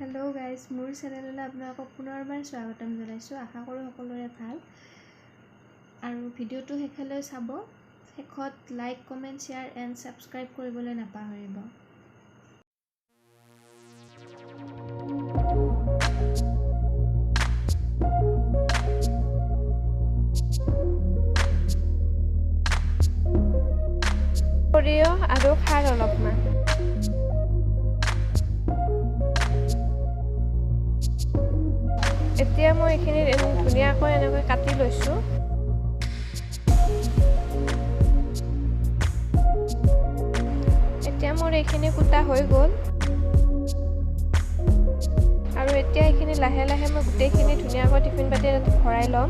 Hello' guys, মোৰ চেনেললৈ আপোনালোকক পুনৰবাৰ স্বাগতম জনাইছোঁ। আশা কৰোঁ সকলোৰে ভাল আৰু ভিডিঅ'টো শেষলৈ চাব। শেষত like, comment, share and subscribe কৰিবলৈ নাপাহৰিব। সৰিয়হ আৰু খাৰ অলপমান। এতিয়া মই এইখিনি ধুনীয়াকৈ এনেকৈ কাটি লৈছোঁ। এতিয়া মোৰ এইখিনি কুটা হৈ গ'ল আৰু এতিয়া এইখিনি লাহে লাহে মই গোটেইখিনি ধুনীয়াকৈ টিফিন বাতি এটাত ভৰাই ল'ম।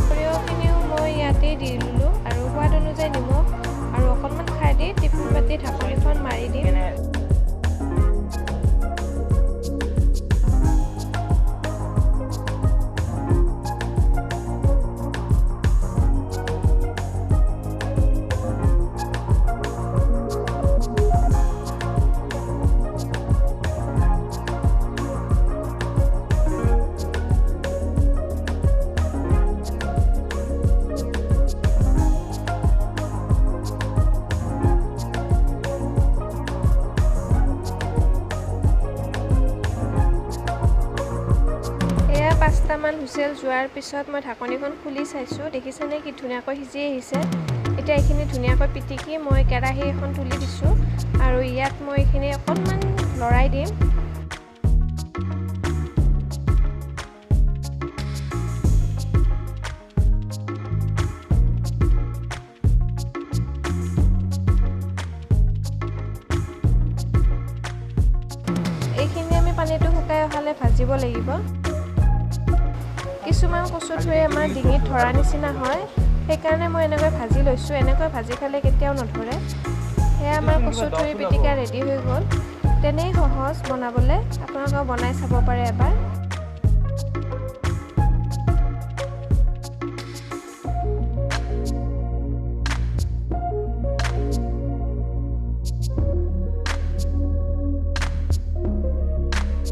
সৰিয়হখিনিও মই ইয়াতেই দি দিলোঁ আৰু সোৱাদ অনুযায়ী নিমখ আৰু অকণমান খাৰ দি টিফিন বাতি ঢাকনিখন মাৰি দিম। পাঁচটামান হুইচেল যোৱাৰ পিছত মই ঢাকনিখন খুলি চাইছোঁ। দেখিছেনে কি ধুনীয়াকৈ সিজি আহিছে। এতিয়া এইখিনি ধুনীয়াকৈ পিটিকি মই কেৰাহী এখন তুলি দিছোঁ আৰু ইয়াত মই এইখিনি অকণমান লৰাই দিম। এইখিনি আমি পানীটো শুকাই অহালৈ ভাজিব লাগিব। কিছুমান কচু থুৰি আমাৰ ডিঙিত ধৰা নিচিনা হয়, সেইকাৰণে মই এনেকৈ ভাজি লৈছোঁ। এনেকৈ ভাজি খালে কেতিয়াও নধৰে। সেয়া আমাৰ কচু থুৰি পিটিকা ৰেডি হৈ গ'ল। তেনেই সহজ বনাবলৈ, আপোনালোকেও বনাই চাব পাৰে এবাৰ।